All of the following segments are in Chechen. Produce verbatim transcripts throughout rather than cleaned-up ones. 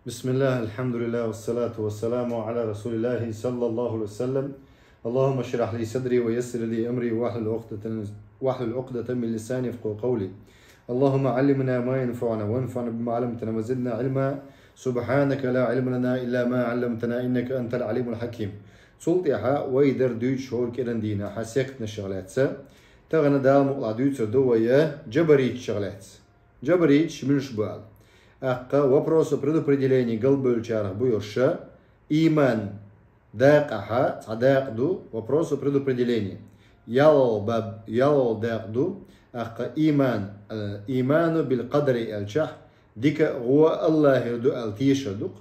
بسم الله، الحمد لله، والصلاة والسلام على رسول الله صلى الله عليه وسلم. اللهم اشرح لي صدري ويسر لي أمري واحلل عقدة، واحلل عقدة من لساني يفقهوا قولي. اللهم علمنا ما ينفعنا وانفعنا بما علمتنا وزدنا علما. سبحانك لا علم لنا إلا ما علمتنا إنك أنت العليم الحكيم. Цул тӀехьа вай дар дуьйцуш хӀора кӀиран дийнахьа сектанашах лаьцна. Тахана Дала мукъалахь дуьйцур ду вай жабариташах лаьцна. Жабариташ муьлш бу аьлла. ТӀаккха вопросу предопределения галбевллачарах бу ерш. Ийман дакъахьа цхьа дакъа ду, вопросу предопределения. ЯлхалгӀа баб, ялхалгӀа дакъа ду, тӀаккха ийман, э, иману бил къадари аьлчахь, дика гӀо АллахӀера ду аьлла тешар ду-кх.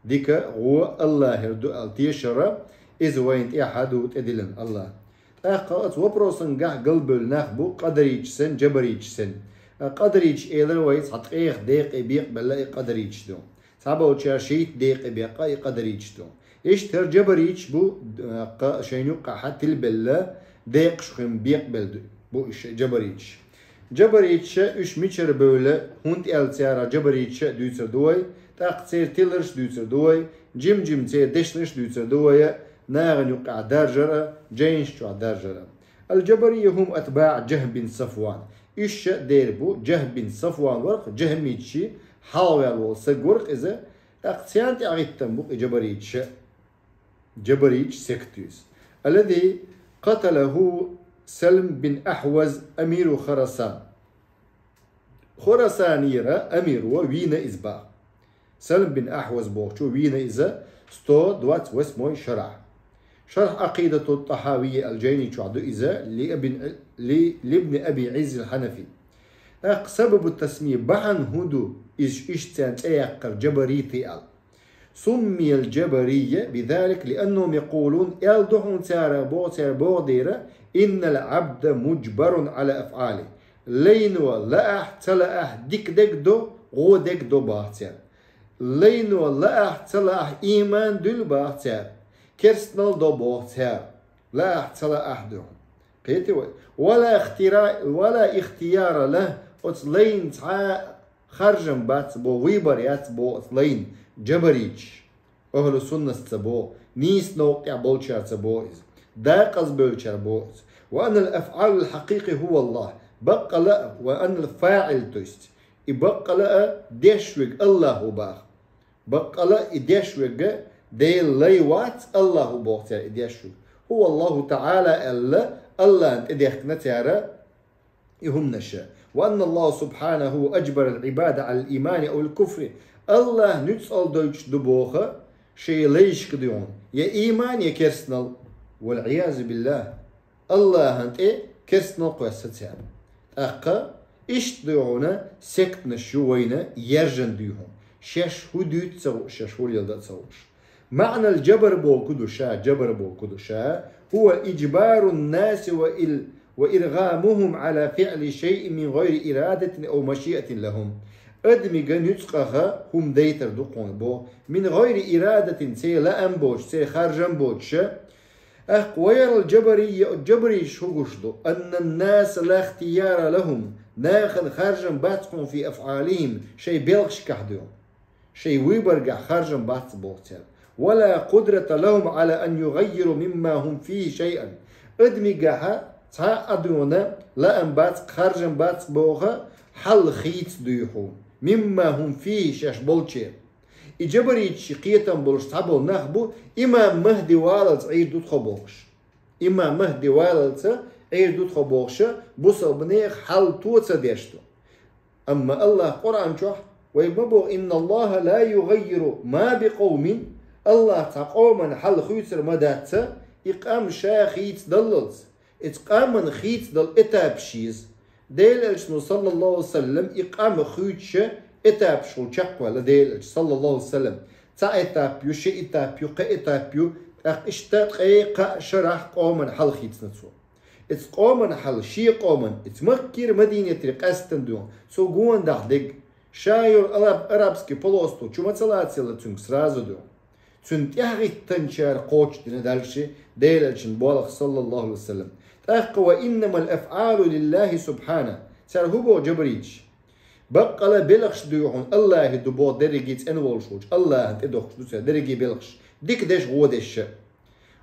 Дика гӀо АллахӀера ду аьлла тешар, иза вайна тӀехьа ду тӀедиллина АллахӀа. ТӀаккха оцу вопросангахь галбевлла нах бу къадариташ санна, жабариташ санна. Къадариташ элира вай, цхьа ткъех декъе бекъабелла и къадариташ ду. Цхьаболчара шийтта декъе бекъа и къадариташ ду. Иштта хӀара жабариташ бу, тӀаккха шайна юккъехьа тилабелла, декъашхуьн бекъабелла ду, бу уьш жабариташ. Жабариташ уьш мичара бевлла, хӀунда аьлла царах жабариташ дуьйцур ду вай, тӀаккха церан тиларш дуьйцур ду вай, жим-жима церан дешнаш дуьйцур ду вай, нахана юккъехь даржар а, жайнаш чохь даржар а. Ал-Джабария хӀум атбаӀ Джахм бин Сафван. Уьш а дера бу, Джахм бин Сафван вара-кх, джахмиташ, хьалхаваьлла волу саг вара-кх иза, тӀаккха царна тӀехь хӀиттина бу-кх и джабариташ а. Джабариташ секта ю иза. Аллази къаталаху Салм бин Ахьваз амиру Харасан. Хорасанера амиро вийна иза боху. Салм бин Ахьваз бохучо вийна иза сто двадцать восьмой шарахь. Шархь Акъидату ТӀахьавия аьлла жайни чохь ду иза, ли абин-, ли, либни Аби Ӏиззил Хьанафи. ТӀаккха сабабу тасмия, бахьана хӀун ду иза иштта царна цӀе яккхар Джабарити аьлла? Суммиял Джабария бизалик лианнахум якъулун, аьлла ду хьуна цара, боху цара, боху дера, иннал Ӏабда муджбарун Ӏала афӀали. Лайно лаахь, ца лаахь, дика дерг до, гӀо дерг до боху цара. Лайно лаахь, ца лаахь, ийман дуьллу боху цара. Керстанал до боху цара. Лаахь, ца лаахь ду. Кхетий вай? Вала ихтира-, вала ихтияра лаху, оцу лайна цхьа харжам бац бо, выбор яц бо оцу лайна, джабариташ. Ахьлу суннас ца бо, нийса новкъа тӀехь болчара ца бо иза. Дакъазбевллачара бо иза. Ва аннал афӀалул хьакъикъи хӀува Аллах. Баккъала а, ва аннал фаӀил, то есть, и баккъала а деш верг Аллах ву баха. Баккъала а и деш верг Делан лай вац, Аллах ву боху цара и деш верг. ХӀува Аллаху ТаӀала аьлла, Аллахна тӀедехкина цара и хӀуманаш. Ва анна Аллаха субхьанаху аджбарал Ӏибада Ӏалал иймани авил куфри. Аллах нуьцкъала дойтуш ду боху шен лайшка дуьхьал, я ийман, я керстанал. Вал Ӏиязу биллах. Аллахьан тӀе керстанал кхоьссина цара. ТӀаккха иштта дуй хьуна сектанаш ю вайна яьржина дуй хьуна. Шаьш хӀун дуьйцу ца хууш, шаьш хӀун леладо ца хууш. Маънал джабар боху ду ша, джабар боху ду ша. Хува иджбарун наси ва ил-, ва иргъамухум Ӏала фиъли шайъин мин гӀайри ирадатин ав машиатин лахум. Адамига нуьцкъаха хӀума дайтар ду кхуна боху. Мин гӀайри ирадатин, церан лаам боцуш, церан харжам боцуш. ТӀаккха ва ярал джабария, джабариташ хӀун гуш ду? Аннан наса ла ихтияра лахум. Нахана харжам бац кхуна фи афӀалихим, шайн белхашкахь дуй хьуна. Шайн выборгахь харжам бац боху цара. Ва ла къудрата лахум Ӏала ан югӀаййиру мимма хӀум фихи шайъан. Адамигахьа цхьа а дуй хьуна лаам бац, харжам бац боху хьал хийца дуй хьуна. Мимма хӀум фихи, шаьш болчеран. И джабариташ кхетам болуш цхьаболу нах бу, имам Махди валлалц Ӏийр ду тхо бохуш. Имам Махди валлалц Ӏийр ду тхо бохуша, бусалба нехан хьал то ца деш ду. Амма Аллах Къуръан чохь вайга ма боху: «Инна Аллаха ла югӀаййиру ма би къовмин», Аллах цхьа къоман хьал хуьйцур ма дац, и къам ша хийцадаллалц. Иза къаман хийцадала этапаш еза. Делан Элчано, саллаллаху алейхи ва саллам, и къам хуьйцуша этапашкахула чекхваьлла Делан Элча, саллаллаху алейхи ва саллам. Цхьа этап ю, ши этап ю, кхо этап ю, тӀаккха иштта ткъе кхаа шарахь къоман хьал хийцина цо. Иза къоман хьал, шен къоман, иза Маккера, Мадинатера къаьстина ду, цо гонах дерг. Ша йолу араб-, арабский полуостров чу ма ца лацийла цуьнга сразу ду. Цуьнан тӀаьхьахӀиттинчара кхочушдина дальше Делан Элчан болх, саллаллаху алейхи ва саллам. ТӀаккха: «Ва иннамал афӀалу лиллахи субхьана». Цара хӀун боху джабариташ? Баккъала белхаш дуй хьуна Аллахьи ду боху дерриге цӀена волуш волчу Аллахьан тӀедохкуш ду цара дерриге белхаш. Дика деш, вон деш.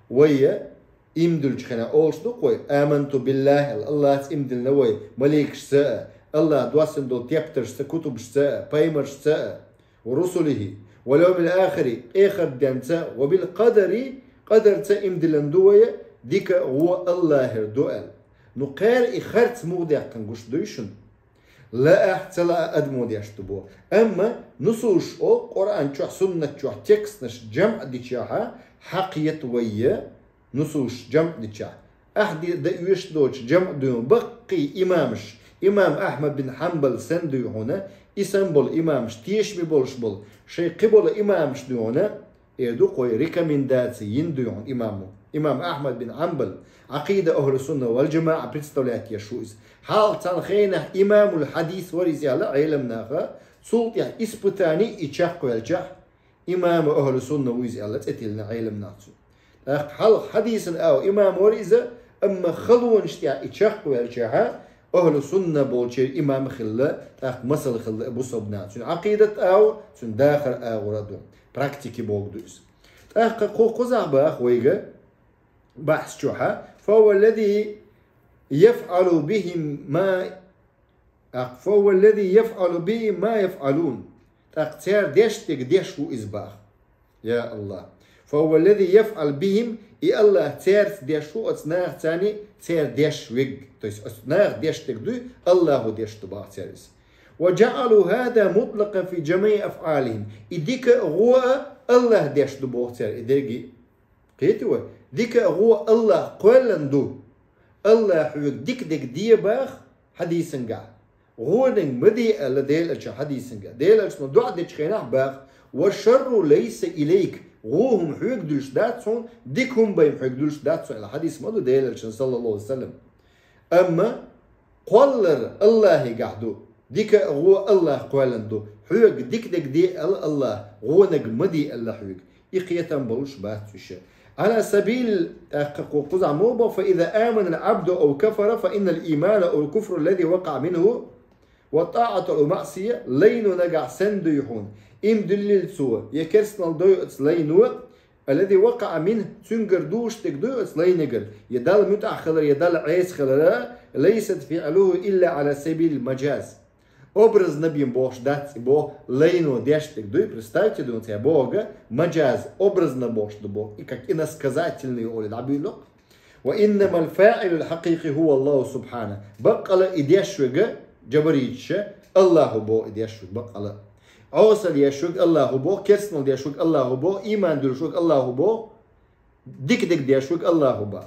Вайя, иман диллинчу хенахь олуш ду-кх вай: «Аманту биллахи», аьлла, Аллахьца иман диллина вай, маликашца а, Аллахь доссина долу тептаршца, кутубашца а, пайхамаршца а, «ва русулихи, вал йовмил ахири», эхарт денца, «ва бил къадари», къадарца иман диллина ду вай, дика а, вон а Аллахьера ду аьлла. Ну, кхера и харц муха даьккхина гуш дуй шуна? Лаахь, ца лаахь адамо деш ду боху. Амма нусуш олу Къуръан чохь, суннат чохь текстнаш жамъ дичахьа, хьакхета вайя, нусуш жамъ дичахь. Ахь де, де оьшуш доцу жамъ дуй хьуна баккхий имамаш, имам Ахьмад бин Хьанбал санна дуй хьуна, и санна болу имамаш, тешаме болуш болу, шайн кхин болу имамаш дуй хьуна, Эр ду-кх вай, рекомендаци йина дуй хьуна имаму. Имам Ахьмад бин Хьанбал, Ӏакъида ахьлу сунна вал джамаӀа представлять еш ву иза. Хьалха цхьана хенахь имамул хьадис вара иза аьлла Ӏеламнаха, цул тӀаьхьа испытани и чекхваьлчахь, имаму ахьлу сунна ву иза аьлла цӀе тиллина Ӏеламнаха цунна. ТӀаккха хьалха хьадисан агӀо имам вара иза, амма халонаш тӀехь и чекхваьлчахьа, ахьлу сунна болчеран имам хилла, тӀаккха масал хилла бусалба нахана. Цуьнан Ӏакъидат агӀо, цуьнан дахар агӀора ду. Практике богу ду иза. ТӀаккха кху кхузахь баха вайга бахьс чохьа: «Фа хува ллази яфӀалу бихим ма, а, фа хува ллази яфӀалу бихим ма яфӀалун». ТӀаккха цара деш дерг деш ву иза баха. Я Аллах. «Фа хува ллази яфӀалу бихим», и Аллах цаьрца деш ву, оцу нахацани цара деш верг. То есть оцу наха деш дерг дуй, Аллаху деш ду баха цара иза. «Ва джаӀалу хаза мутлакъан фи джамиӀи афӀалихим». И дика а, вон а Аллах деш ду боху цара и дерриге. Кхетий вай? Дика а, вон а Аллах кхоьллина ду. Аллах хьоьга дика дерг де баха хьадисангахь. Вониг ма де аьлла Делан Элчано хьадисангахь. Делан Элчано доӀа дечу хенахь баха: «Ва шарру лайса илайк». Вон хӀума хьоьга дуьллуш дац хьуна, дика хӀума бен хьоьга дуьллуш дац хьуна аьлла хьадис ма ду Делан Элчано, саллаллаху Ӏалайхи ва саллам. Амма кхоллар Аллахьигахь ду. Дика а, вон а Аллах кхоьллина ду. Хьоьга дика дерг де аьлла Аллах, вониг ма де аьлла хьоьга. И кхетам болуш бац уьш. Ӏала сабил, тӀаккха кху кхузахь муха боху: «Фа иза амана ал-Ӏабду ав кафара, фа иннал иймана ав ал-куфру аллази вакъаӀа минху, ва тӀаӀату ав маӀсия». Лайно нагахь санна дуй хьуна, иман диллийла цо, я керстанал дой оцу лайно, «аллази вакъаӀа минху», цуьнгара дуьллуш дерг дуй оцу лайнигара, я Далла муьтӀахь хилар, я Далла Ӏеса хилар, «лайсат фиӀлуху илла Ӏала сабилил маджаз». Образно бен бохуш дац и боху, лайно деш дерг дуй, представьте, дуьйна цара бохург, маджаз, образно бохуш ду боху, и как иносказательный олий дӀабуьйлу-кх. «Ва иннамал фаӀилул хьакъикъи хува Аллаху субхьана». Баккъала и деш верг, джабариташа, Аллаху боху и деш верг баккъала. Ӏеса деш верг Аллаху боху, керстанал деш верг Аллаху боху, ийман дуьллуш верг Аллаху боху, дика дерг деш верг Аллаху боху.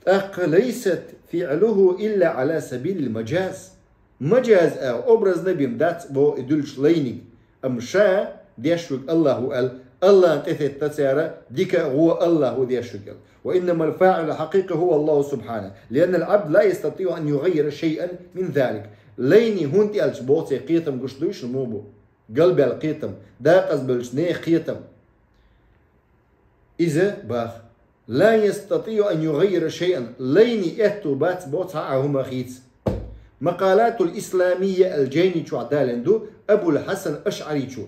ТӀаккха «лайсат фиӀлуху илла Ӏала сабилил маджаз». Маджаз а, образно бен дац боху и дуьллуш лайниг. Амма ша деш верг Аллаху аьлла, Аллахна тӀететта цара дика а, вон а Аллаху деш верг аьлла. «Ва иннамал фаӀилул хьакъикъи хува Аллаху субхьана, лианнал Ӏабда ла ястатиӀу ан югаййира шайъан мин залик». Лайни хӀунда аьлча боху церан кхетам гуш дуй шуна муха бу? Галбаьлла кхетам, декъазбевллачу нехан кхетам. Иза баха: «ла ястатиӀу ан югаййира шайъан», лайни аьтто бац боху цхьа а хӀума хийца. «Макъалатул исламия» аьлла жайни чохь далийна ду Абул Хьасан АшӀаричо.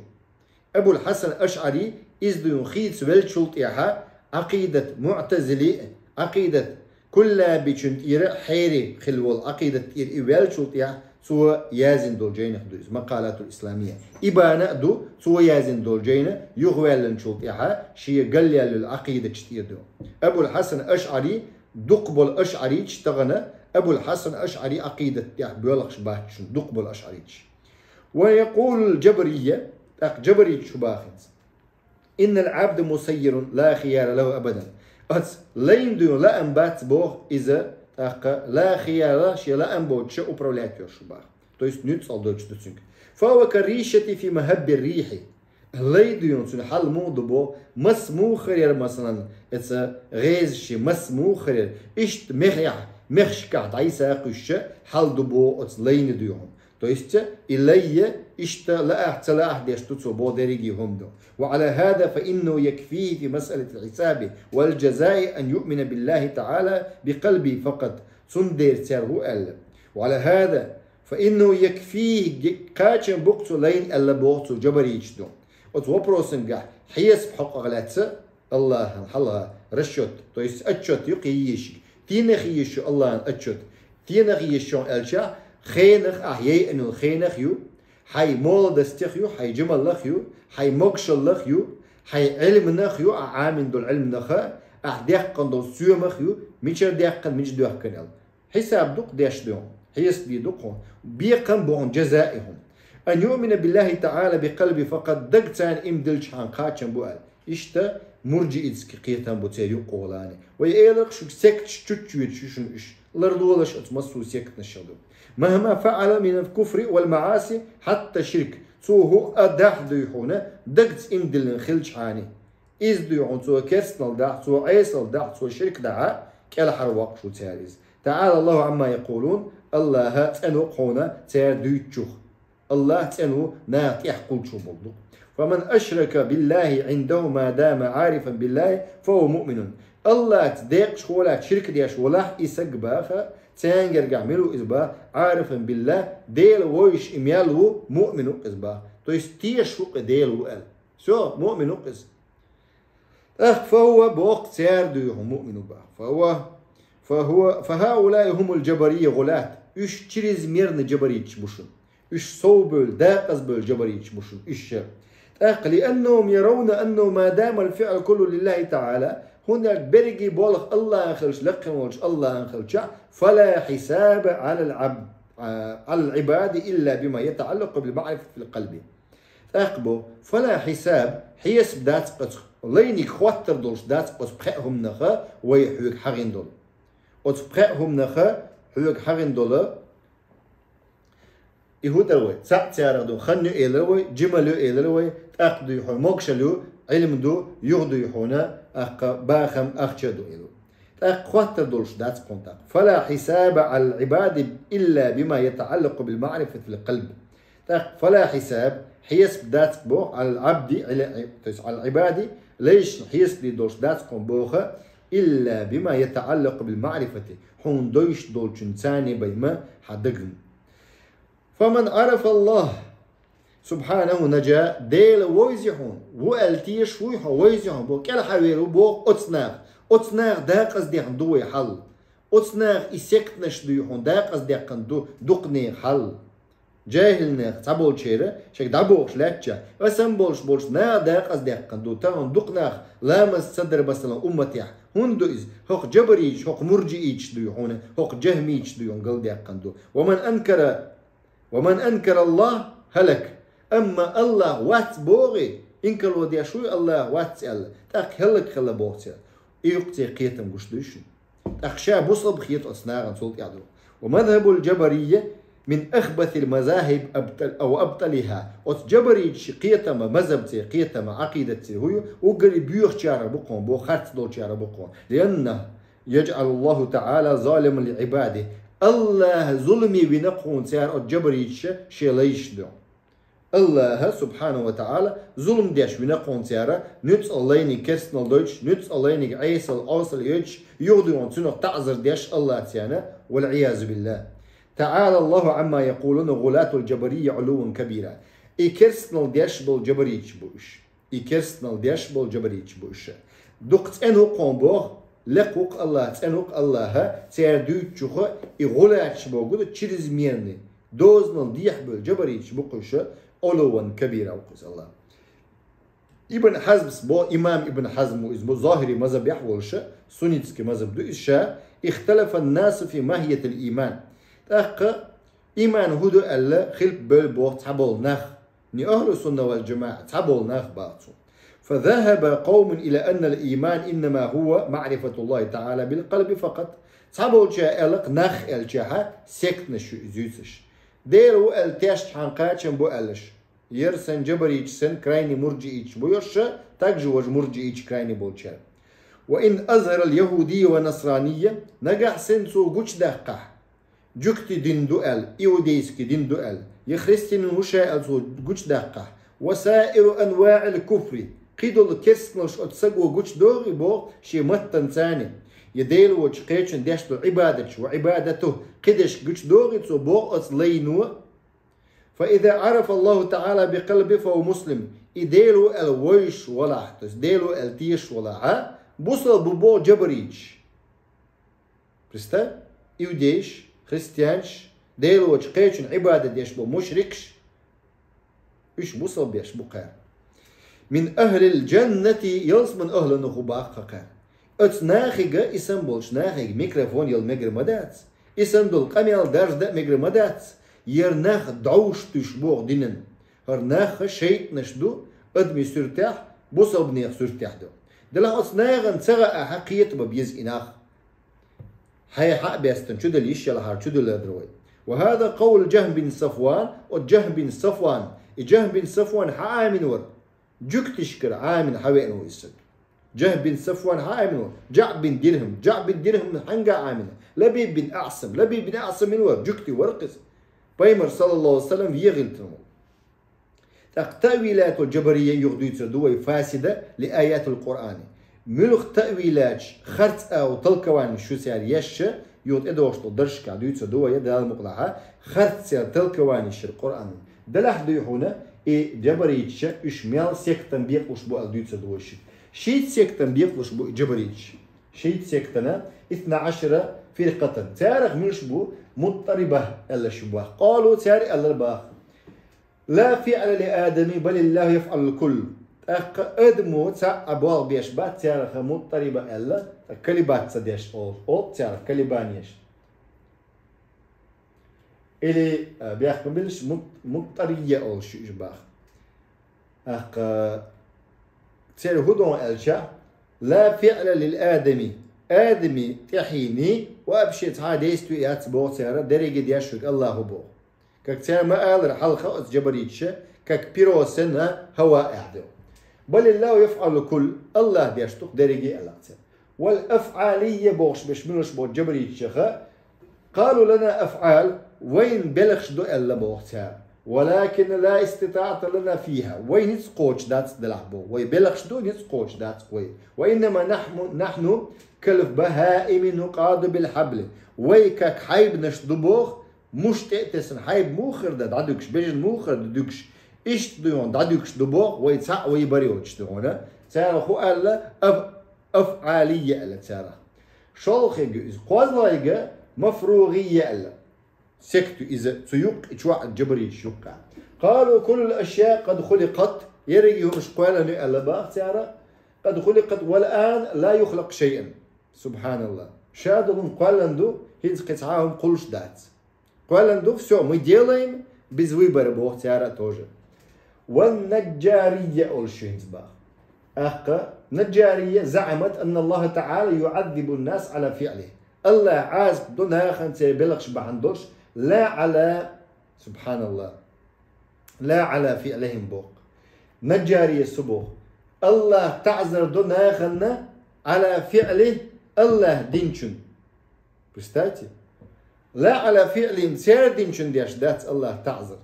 Абул Хьасан АшӀари, иза дуьйна хийца веллачул тӀаьхьа, Ӏакъидат муӀтазили, Ӏакъидат куллабичун тӀера хьерий хилла волу Ӏакъидат тӀера и ваьллачул тӀаьхьа цо яздина долу жайнах ду иза, «Макъалатул исламия». Ибана а ду, цо яздина долу жайна, юхаваьллинчул тӀаьхьа шен галъяьллачу Ӏакъидаташ тӀера ду. Абул Хьасан АшӀари дукха болу ашӀариташ тахана, Абул Хьасан АшӀари Ӏакъидат тӀехь боьлхуш бац шуна, дукха болу ашӀариташ. «Ва якъулул джабария», тӀаккха джабариташ хӀун боху хӀинца? «Иннал Ӏабда мусаййарун ла хияра лаху абадан». Оцу лайна дуьйна лаам бац боху иза, тӀаккха ла хияра, шен лаам боцуш управлять йо шу боху. То есть нуьцкъала доцуш ду цуьнга. «Фа хува карришати фи махьаббир рихьи». Лай дуьйна цуьнан хьал муха ду боху, маса муха хир яра, масалан, эца гӀеза ши маса муха хир яра, иштта мехехь, мехашкахь дӀасакхуьйсуш хьал ду боху оцу лайна дуьйна. То есть и лай, иштта лаахь, ца лаахь деш ду цо боху дерриге хӀума ду. «Ва Ӏала хаза фа иннаху якфихи фи масъалатил хьисаби вал джазаи ан юъмина биллахи таӀала би къалбихи факъат». Цундела цара хӀун аьлла? «Ва Ӏала хаза فإنه يكفيه, кхачам бу-кх цу лайна аьлла боху цу джабаритчо. Оцу вопросангахь хьесап хьокъах лаьцна Аллахьан хьалха расчёт, то есть отчёт ю-кх езаш. Стенах езаш ю Аллахьан отчёт? Стенах езаш ю аьлча, хенах, ахь яйъина йолу хенах ю, хьайн молодостех ю, хьайн жималлех ю, хьайн могушаллех ю, хьайн Ӏилманах ю, ахь Ӏамийна долу Ӏилманах, ахь даьккхина долу соьмах ю, мичара даьккхина, мича доьхкина аьлла. Хьисаб ду-кх деш ду хьуна, хьесап дийр ду-кх хьуна, бекхам бу хьуна, джазаъ ю хьуна. أن يؤمن بالله تعالى بقلبه فقط, дагца иман дилличхьана кхачам бу аьлла. Иштта мурджиитский кхетам бу церан юккъехула. Вай элира-кх шуьга, секташ чу-чу йоьдуш ю шуна уьш. Ларлолаш оцу массо а сектанашах ду. مهما فعل من الكفر والمعاصي حتى الشرك. Цо хӀуъа дахь дуй хьуна, дагца иман диллина хилчхьана. Иза дуй хьуна, цо керстанал дахь, цо Ӏесал дахь, цо ширк дахь, кӀелхьарвоккхуш ву цара иза. تعالى الله عما يقولون, Аллахь цӀена ву-кх хьуна цара дуьйцучух. Аллахь цӀена ву наха тӀехь кхуллучух бохург ду. فمن أشرك بالله عنده ما دام عارفا بالله فهو مؤمن. Аллахьца декъашхо лаьцна ширк деш волахь и саг баха, царна гергахь мила ву иза баха, عارفا بالله, Дела вевзаш и мел ву, муъмин ву-кх иза баха. То есть тешаш ву-кх и Дела ву аьлла. Всё, муъмин ву-кх иза. ТӀаккха فهو боху цара дуй хьуна муъмин ву баха. فهو, فهو, فهؤلاء هم الجبرية الغلاة. Уьш чрезмерный джабаритча бу шуна. Уьш совбевлла, декъазбевлла джабаритча бу шуна уьш. ТӀаккха لأنهم يرون أنه ما دام الفعل كله لله تعالى, хӀунда аьлча берриге болх Аллахьан хилча, лакхе волчу Аллахьан хилча, فلا حساب على العبد, على العباد إلا بما يتعلق بالمعرفة في القلب. ТӀаккха бо, فلا حساب, хьесап дац-кх оцу, лайниг хоттар долуш дац-кх оцу пхеа хӀуманах вай хьоьга хьахийна долу. Оцу пхеа хӀуманах хьоьга хьахийна долу, и хӀун дара вай? Цхьаъ царах ду, хан ю элира вай, жимал ю элира вай, тӀаккха дуй хьуна могушалла ю, Ӏилма ду, юха дуй хьуна, ахкха бахам, ахча ду элира. ТӀаккха хоттар долуш дац-кх хьуна тӀаккха. فلا حساب على العباد إلا بما يتعلق بالمعرفة في القلب. ТӀаккха فلا حساب, хьесап дац-кх боху, على العبد, على, то есть على العباد, лайшна хьесап дийр долуш дац-кх хьуна боху, إلا بما يتعلق بالمعرفة, хьуна довзуш долчун царна бен ма хьан дагна. فمن عرف الله سبحانه نجا, Дела вевзи хьуна, ву аьлла тешаш вуй хьо, вевзи хьуна боху, кӀелхьарвер ву боху оцу наха. Оцу наха декъаздаьккхина ду вай хьал. Оцу наха и сектанаш дуй хьуна декъаздаьккхина ду дукха нехан хьал. ЖаьхӀил нехан цхьаболчеран шайга дӀабохуш лаьттача, аса-м болуш болчу наха декъаздаьккхина ду, тахана дукха нах ламаз ца дара, масала, умматехь. ХӀунда ду иза? ХӀокху джабаритча, хӀокху мурджиитча дуй хьуна, хӀокху жахмитча дуй хьуна галдаьккхина ду. ومن أنكر, ومن أنكر الله هلك. Амма Аллах вац бохий, инкарло деш вуй Аллах вац аьлла, тӀаккха хӀаллакьхилла боху цара. И юкъа церан кхетам гуш дуй шуна. ТӀаккха ша бусалба хета оцу нахана цул тӀаьхьа ду. ومذهب الجبرية من أخبث المذاهب أبطل-, أو أبطلها. Оцу джабаритчийн кхетама, мазхаб церан кхетама, Ӏакъидат церан хӀу ю, уггаре боьхачарах бу-кх хьуна, бо харц долчарах бу-кх хьуна. لأنه يجعل الله تعالى ظالما لعباده. Аллаха зуламе вина-кх хьуна цара оцу джабаритчаша шен лайшна дуьхьа. Аллаха, субхьанаху ва таӀала, зулам деш вина-кх хьуна цара, нуьцкъала лайниг керстанал дойтуш, нуьцкъала лайниг Ӏесал, Ӏосал йойтуш, юха дуй хьуна цунах таӀзар деш Аллаха царна, والعياذ بالله. تعالى الله عما يقولون غلاة الجبرية علوا كبيرا. И керстанал деш болу джабаритча бу уьш. И керстанал деш болу джабаритча бу уьш. Дукха цӀена ву-кх хьуна боху, лекха ву-кх Аллах, цӀена ву-кх Аллаха, цара дуьйцучуха и гӀулаташ боху ду, чрезмерный, дозанал дехьабевлла джабаритча бу-кх уьш, علوا كبيرا ву-кх иза Аллах. Ибн Хьазмс бо, имам Ибн Хьазм ву иза, бу зохири мазхабехь волуш, суннитский мазхаб ду иза ша, اختلف الناس في ماهية الإيمان. ТӀаккха иман хӀу ду аьлла, хилп бевлла боху цхьаболу нах. Не ахлу сунна вал джамаӀа, цхьаболу нах баха цо. فذهب قوم إلى أن الإيمان إنما هو معرفة الله تعالى بالقلب فقط. Цхьаболча аьлла-кх нах аьллачахьа, сектанаш ю иза юьйцуш. Дела ву аьлла тешчхьана кхачам бу аьллаш. Яра сайн джабаритча, сайн крайний мурджиитча бу йош, также важа мурджиитча крайний болчара. وإن أظهر اليهودية والنصرانية, нагахь сайн цо гучудаккхахь, жуьгти дин ду аьлла, иудейский дин ду аьлла, я христианин ву ша аьлла цо гучудаккхахь, وسائر أنواع الكفر, кхидолу керстаналш оцу саго гучудохий боху шен маттанца царна, Я Делочу кхечун деш долу Ӏибадаташ ва Ӏибадату кхидерш гучудогӀий цо боху оцу лайно. فإذا عرف الله تعالى بقلبه فهو مسلم. И Дело аьлла вевзаш валахь, то есть Дело аьлла тешаш валахь, бусалба бу боху Джабариташ. Представь, иудейш, христианаш, Делочу кхечун Ӏибадат деш бу мушрикаш, уьш бусалбеш бу кхара. من أهل الجنة, ялсаман ахӀланах ву боху кхара. Оцу нахе, и санна болчу нахе микрофон яла мегар ма дац. И санна долу къамел даржа дан а мегар ма дац. ХӀара нах дӀовш туьйсуш боху динан. ХӀара нах шайтӀанаш ду, адамийн суьртехь, бусалбанехан суьртехь ду. Делахь оцу нахана ца хаахь, кхета бан беза и нах. Хьайн хьа а бестина, чудала йиш ялахьара, чудала лардар вай. وهذا قول جهم بن صفوان, оцу Джахм бин Сафван. И Джахм бин Сафван хьан Ӏамийна вара? Жуьгташкара Ӏамийна хьан веана ву иза стаг? Джахм бин Сафван хьан Ӏамийна вара? Джаъд бин Дирхам. Джаъд бин Дирхам хьаьнга Ӏамийна? Лабид бин Аъсам. Лабид бин Аъсам мила вара? Жуьгти вара-кх иза. Пайхамар, саллаллаху Ӏалайхи ва саллам, вен гӀилтина ву. ТӀаккха таъвилатул джабария юха дуьйцур ду вай, фасида ли аятул Къуръани. Муьлха таъвилаташ, харц агӀор толкованеш ю цара еш, юха тӀедогӀуш долу даржашкахь дуьйцур ду вай, Дала мукъалахь, харц церан толкованеш яра Къуръанан. Делахь дуй хьуна, и джабариташ, уьш мел сектан бекъалуш бу аьлла дуьйцур ду вай шуьга. Шийтта сектан бекъалуш бу и джабариташ. Шийтта сектана, исна Ӏашара фиркъатан. Царах муьлш бу, муттариба аьлла шу баха. Къалу, цара аьллар баха. لا فعل لآدم بل الله يفعل الكل. ТӀаккха адамо цхьаъ а болх беш бац царах, муттариба аьлла, колебаться деш олу, олу царах колебанеш. Или, а, бехк ма билаш, мут-, муттария олуш ю уьш баха. ТӀаккха церан хӀун ду аьлча, لا فعل للآدم, Адаме тӀаьхьенна вообще цхьа а действие яц боху цара, дерриге деш верг Аллахо боху. Как цара ма аллара хьалха оцу джабариташа, как перо сенна хӀаваъ аьлла. بل الله يفعل الكل, Аллах деш ду-кх дерриге аьлла цара. والأفعالية бохуш берш муьлш бу джабариташаха, قالوا لنا أفعال, вайн белхаш ду аьлла боху цара. ولكن لا استطاعة لنا فيها, вай ницкъ кхочуш дац делахь боху. Вай белхаш ду, ницкъ кхочуш дац вай. وإنما نحن, نحن كالبهائم نقاد بالحبل. Вай как хьайбанаш ду боху, муш тӀе а тесна, хьайба муха хир дан дӀадуьгуш, бежана муха хир дан дуьгуш, иштта ду хьуна дӀадуьгуш ду боху, вай цхьаъ вай бар йоцуш ду хьуна. Цара хӀун аьлла, аф-, афӀалия аьлла царах. ШолгӀа хиг ю иза. КхозлагӀа хиг мафругӀия аьлла. Секту иза цу юккъе, и чохь а джабариташ юккъе. قالوا كل الأشياء قد خلقت, ерриге хӀуманаш кхоьллина ю аьлла баха цара, قد خلقت والآن لا يخلق شيئا. СубхьаналлахӀ. Ша долу хӀума кхоьллина ду, хӀинца кхин цхьа а хӀума кхуллуш дац. Кхоьллина ду, всё, мы делаем без выбора, боху цара тоже. والنجارية олуш ю хӀинца баха. ТӀаккха, наджария زعمت أن الله تعالى يعذب الناس على فعله. Аллах Ӏазап до нахана церан белхаш бахьана долуш, لا على, субхьаналлахӀ, لا على فعلهم боху. Наджария су боху. Аллах таӀзар до нахана على فعله, Аллах динчун. Представьте? لا على فعلهم, церан динчун деш дац Аллах таӀзар.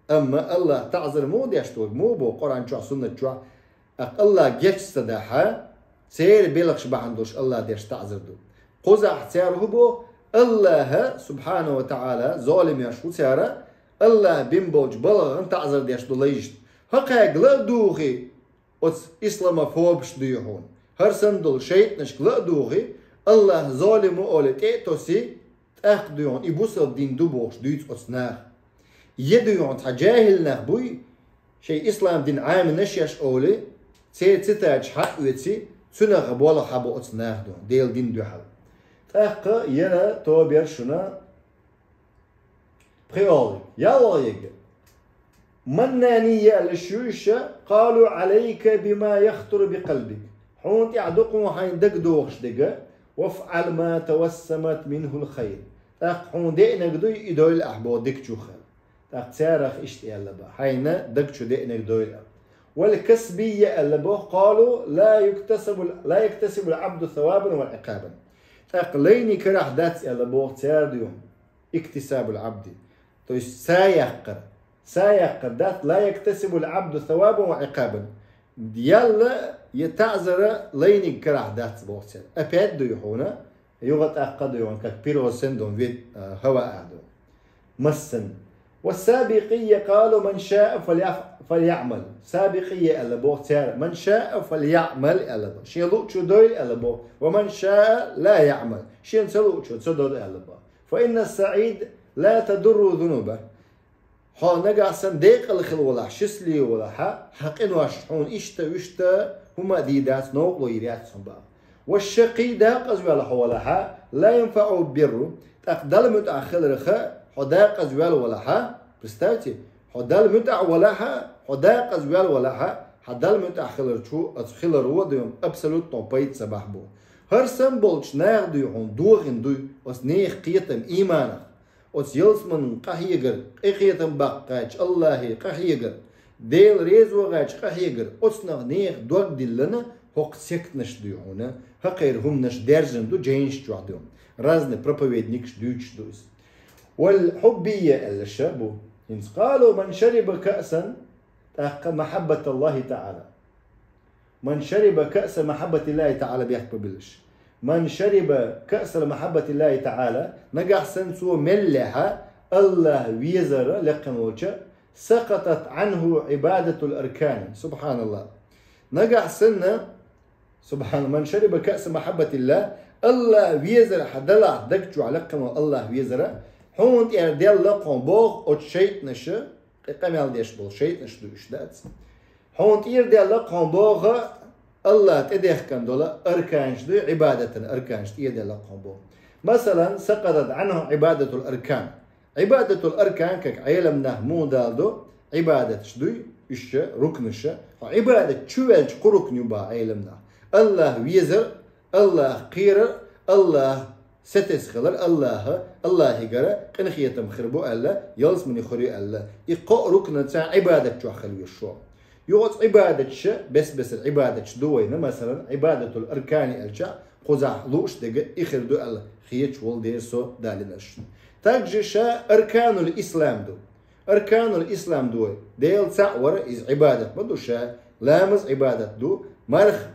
Амма Аллах таӀзар муха деш ду, муха боху Къуръан чохь, Суннат чохь, тӀаккха Аллах гечца дахьа, церан белхаш бахьана долуш Аллах деш таӀзар ду. Кхузахь цара хӀун боху? Аллаха, субхьанаху ва таӀала, золимеш ву цара, Аллах бин болчу балхана таӀзар деш ду лайшна. ХӀокхаьрга ла а духий, оцу исламофобаш дуй хьуна. ХӀара санна долу шайтӀанашка ла а духий, Аллах золим ву олий тӀе а тосий, тӀаккха дуй хьуна, и бусалба дин ду бохуш дуьйцу оцу наха. Я дуй хьуна, цхьа джахӀил нах буй, шайн ислам дин Ӏаминаш еш олий, церан цитаташ хьаоьций, цунах болх хьабо оцу наха дуй хьуна, Делан дин дуьхьал. ТӀаккха яра тоба яра шуна, ПхоьалгӀа, ялхалгӀа йига. Маннания аьлла шу иша, قالوا عليك بما يخطر بقلبك. Хьуна тӀехь ду кхуна хьайна дага дохуш дерг, وافعل ما توسمت منه الخير. ТӀаккха хьуна деанарг дуй, и дойла ахь боху дика чуххьал. ТӀаккха царах иштта аьлла бан, хьайна дага чу деанарг дойла ахь. والكسبية аьлла боху, قالوا لا يكتسب، لا يكتسب العبد ثوابا وعقابا. ТӀаккха лайниг карахь дац аьлла боху цара дуй хьуна. اكتساب العبد. То есть са яккхар. Са яккхар дац, لا يكتسب العبد ثوابا وعقابا. Ял я таӀзар лайниг карахь дац боху цара. Опять дуй хьуна, Юха тӀаккха ду йохан, как перо сен ду, вид, а, хӀаваъ ду. Массан. والسابقية قالوا من شاء فليف-، فليعمل. Сабикъия аьлла боху цара. من شاء فليعمل аьлла боху. Шен луучо дойла аьлла боху. ومن شاء لا يعمل. Шен ца луучо ца дойла аьлла боху. فإن السعيد لا تضر ذنوبه. Хьо нагахь санна декъала хила валахь, счастливый валахь, хьан къинош хьуна иштта, вуьшта хӀума а дийр дац, новкъарло йийр яц хьуна боху. والشقي, декъаза ваьлла хьо валахь, لا ينفعه البر, тӀаккха Далла муьтӀахь хиларх хьо декъаза ваьлла валахь, представьте, хьо Далла муьтӀахь валахь, хьо декъаза ваьлла валахь, хьан Далла муьтӀахь хиларчу оцу хиларо ду йохан абсолютно пайда ца бахь бу. ХӀара санна болчу наха ду йохан дохийна дуй оцу нехан кхетам ийманах. Оцу ялсаманин къахьегар, къинхетам баккхачу Аллахье къахьегар, Дела реза вахачу къахьегар, оцунах нехан дог диллина, хӀокху сектанаш ду хьуна, хӀокхеран хӀуманаш даьржина ду жайнаш чохь ду. Разный проповедникаш дуьйцуш ду иза. والحبية аьлла ша бу. ХӀинца قالوا من شرب كأسا, тӀаккха محبة الله تعالى. من شرب كأس محبة الله تعالى бехк бан билаш. من شرب كأس محبة الله تعالى, нагахь санна цо меллехь, Аллахь везар лекхина волча, سقطت عنه عبادة الأركان. سبحان الله. Нагахь санна, سبحان، من شرب كأس محبة الله, Аллахь везар хьан далахь даг чохь лекхина волу Аллахь везар, хьуна тӀера делла кхуьн боху оцу шайтӀанаша, Къамел деш болу шайтӀанаш ду уьш дац. Хьуна тӀера делла кхуьн боху, Аллахь тӀедехкан долу арканаш ду, Ӏибадатан арканаш тӀера делла кхуьн боху. Масалан, سقطت عنه عبادة الأركان. Ӏибадатул аркан, как Ӏелам нах муха далу ду, Ӏибадаташ дуй, уьш рукнаша. Хьо Ӏибадат чу ваьлча кху рукна ю боху Ӏелам нах. Аллахь везар, Аллахь кхерар, Аллахь сатесна хилар, Аллахьа, Аллахьигара къинхетам хир бу аьлла, ялсамани хуьлу аьлла. И кхо а рукнаца Ӏибадат чохь хила везаш ву. Юха оцу Ӏибадаташа, бес-бесара Ӏибадаташ ду вайна, масалан, Ӏибадатул аркани аьлча, кхузахь лууш дерг и хир ду аьлла, хеташ волу дера со далинаршна. Также ша арканул ислам ду. Арканул ислам ду вай. Дела цхьаъ вара, иза Ӏибадат ма ду ша, ламаз Ӏибадат ду, марха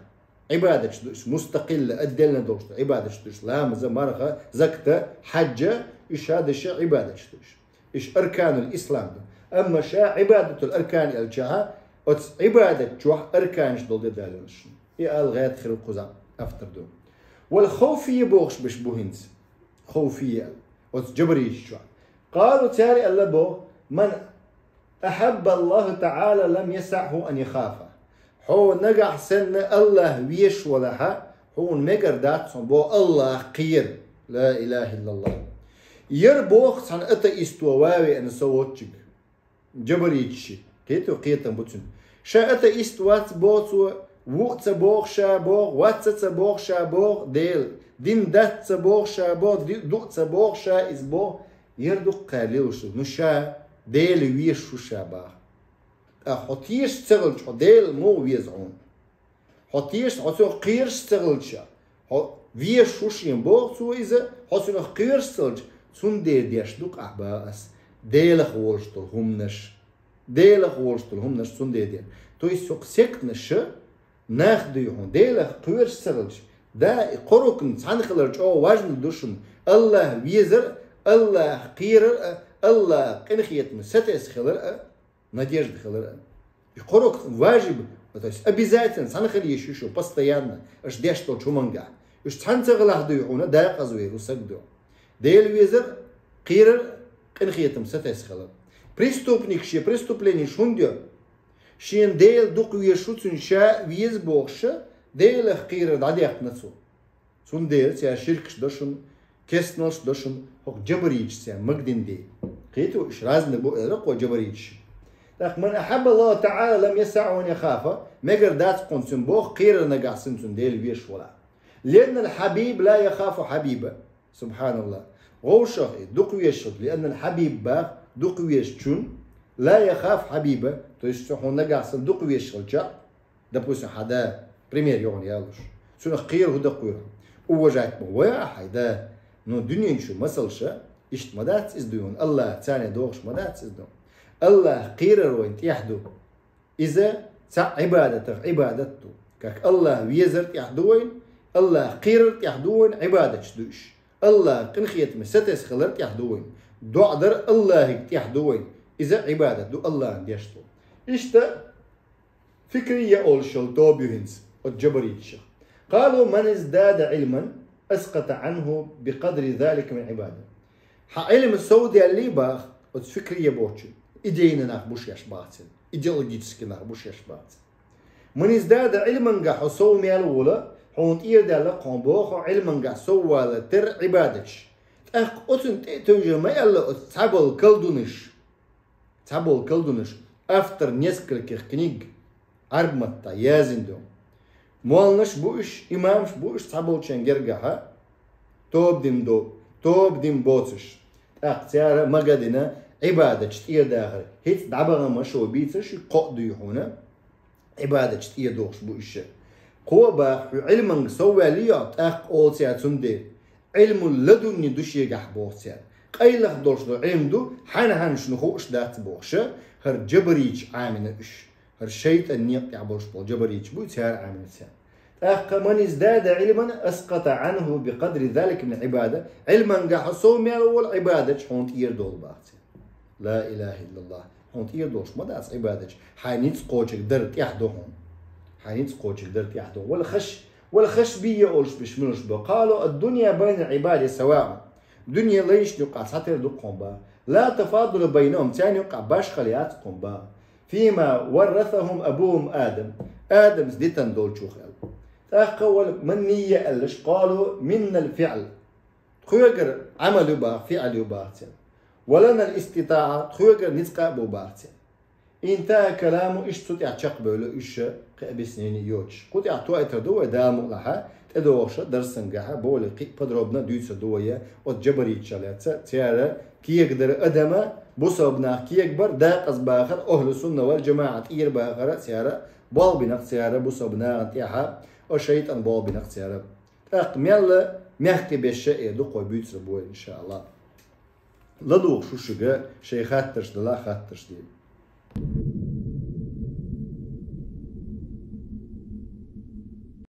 Ӏибадаташ ду уьш, мустакъилла, отдельно долуш ду Ӏибадаташ ду уьш, ламаза, марха, заката, хьаьджа, уьш ша деши Ӏибадаташ ду уьш. Уьш арканул ислам ду. Амма ша Ӏибадатул аркан аьлчахьа, оцу Ӏибадат чохь арканаш долу де далалаш. И ал гӀайта хир кхуза автор ду. Вал ховфия бохуш беш бу хӀинца. Ховфия аьлла. Оцу джабарийча чохь. Къалу цара аьлла боху, ман أحب الله تعالى لم يسعه أن يخافه. Хьо нагахь санна Аллахь везаш валахьа, хьуна мегар дац хьуна бо Аллахь кхера. Ла илаха иллаллах. Яр боху цхьана атеисто ван веана со воцчиг. Джабарийча ши. Кхету кхетам бу цуьнан. Ша атеист вац боху цо, ву а ца боху ша боху, вац а ца боху ша боху, Дела, дин дац ца боху ша боху, ди-, ду а ца боху ша иза боху, яр дуккха лелаш ду. Ну ша Дела везаш ву ша баха. ТӀаккха хьо тешаш ца хилча, хьо Дела муха веза хьуна? Хьо тешаш, хьо цунах кхераш ца хилча, хьо везаш ву шена боху цо иза, хьо цунах кхераш ца хилча, цундела деш ду-кх ахь баха ас. Делах волуш долу хӀуманаш. Делах волуш долу хӀуманаш цундела деш. То есть хӀокху сектанаша нах дуй хьуна, Делах кхоьруш ца хилча, да, и кхо рукна цхьаьна хилар чӀогӀа важна ду шуна. Аллахь везар а, Аллахь кхерар а, Аллахь къинхетаман сатесна хилар а, надежда хилар а. И кхо рукна важиб, то есть обязательно цхьаьна хила йиш ю шу постоянно, аша деш долчу хӀумангахь. Уьш цхьаьна ца хилахь дуй хьуна, дакъаза вер ву саг ду. Дела везар, кхерар, къинхетаман сатесна хилар. Преступник шен преступленеш хӀунда йо? Шена Дела дукха везаш ву, цуьнан ша веза бохуша, Делах кхерар дӀадаьккхина цо. Цундела цара ширкаш до шуна, кестналш до шуна, хӀокху джабарийчаша цара магадина де. Кхету, уьш разный бу элира кхо джабарийчаш. ТӀаккха ман ахьабба Аллаха таӀала лам ясаъу ан яхафа, мегар дац кхунна цуьнан боху, кхерар нагахь санна цунна Дела везаш валахь. Лианнал хьабиб ла яхафу хьабиба. Субханаллах. Вовшах и дукха везаш хилча, лианнал хьабиб бах, дукха везачун, ла яхаф хьабиба, то есть цо хьуна нагахь санна дукха везаш хилча, допустим, хьан да, пример йогӀун ялуш, цунах кхера хӀу даккхуьйра. Уважать ма вай а хьайн да, но дуьнен чу масалша, иштта ма дац иза дуй хьуна, Аллах царна дохуш ма дац иза ду. Аллах кхерар вайн тӀехь ду. Иза цхьаъ Ӏибадатах Ӏибадат ду. Как Аллах везар тӀехь ду вайн, Аллахь кхерар тӀехь ду вайн, Ӏибадаташ ду уьш. Аллахь къинхетаме сатесса хилар тӀехь ду вайн. ДоӀа дар Аллахьига тӀехь ду вайн. Иза Ӏибадат ду, Аллахьна деш ду. Иштта фикрия олуш йолу тоба ю хӀинца оцу джабариташах. قالوا من ازداد علما أسقط عنه بقدر ذلك من عبادة. Хьан Ӏилма сов даьллий баха, оцу фикрия бохучу, идейный нах бу шаьш баха церан, идеологический нах бу шаьш баха церан. من ازداد علما, хьо сов мел волу, хьуна тӀера даьлла кхуна боху, хьо Ӏилманга сов вала тера Ӏибадаташ. ТӀаккха оцунна тӀе а тевжира ма аьлла оцу цхьаболу колдунаш. Цхьаболу колдунаш, автор нескольких книг, Ӏарб маттахь яздина ду. Молланаш бу уьш, имамаш бу уьш цхьаболчийн гергахьа, тоба дина ду, тоба дина боцуш. ТӀаккха цара мага дина Ӏибадаташ тӀера дахар. ХӀинца дӀабахана ма шо бийцар шуьга кхоъ дуй хьуна, Ӏибадаташ тӀера дохуш бу уьш. Кхо а баха, хьо Ӏилманга сов ваьллий, тӀаккха олу цара цундела. Ӏилмул ладунни ду шегахь боху цара. Къайлаха долуш долу Ӏилма ду, хьан-хьанна шуна хууш дац бохуша, хӀара джабариташ Ӏамина уьш. ХӀара шайтӀан некъа тӀехь болуш болу джабариташ буй, цара Ӏамина царна. ТӀаккха من ازداد علما أسقط عنه بقدر ذلك من عبادة. Ӏилманга хьо сов мел волу Ӏибадаташ хьуна тӀера долу баха цара. لا إله إلا الله. Хьуна тӀера долуш ма дац Ӏибадаташ. Хьайн ницкъ кхочург дар тӀехь ду хьуна. Хьайн ницкъ кхочург дар тӀехь ду. Вала хаш, вала хаш бийя олуш беш муьлш бу. قالوا الدنيا بين العباد سواء. Дуьне лайшна юкъахь цхьатера ду кхуна баха. لا تفاضل بينهم, царна юкъахь башхалла яц кхуна баха. فيما ورثهم أبوهم آدم. Адамас дитина долчух аьлла. ТӀаккха вала манийя аьллаш, قالوا منا الفعل. Тхоьгара Ӏамал ю баха, фиӀл ю баха церан. ولنا الاستطاعة, тхоьгара ницкъ а бу баха церан. انتهى كلامه, иштта цу тӀехь чекхбевлла уьш, кхин объяснение йоцуш. Кху тӀехь тоуьйтур ду вай Дала мукълахь, тӀедогӀуш дарсангахь более кхин подробно дуьйцур ду вай, оцу джабариташах лаьцна, цара кегадара адама, бусалба нах кегабар, декъаза бахар, ахьлу сунна вал джамаӀа тӀера бахар цара, болх бинарг цара бусалба нахана тӀехь, о шайтӀан болх бинарг цара. ТӀаккха мелла мехкан беш а эр ду кхо буьйцур бу вай, иншааллахӀ. ЛадугӀуш ву шуьга, шайн хаттарш далахь, хаттарш де.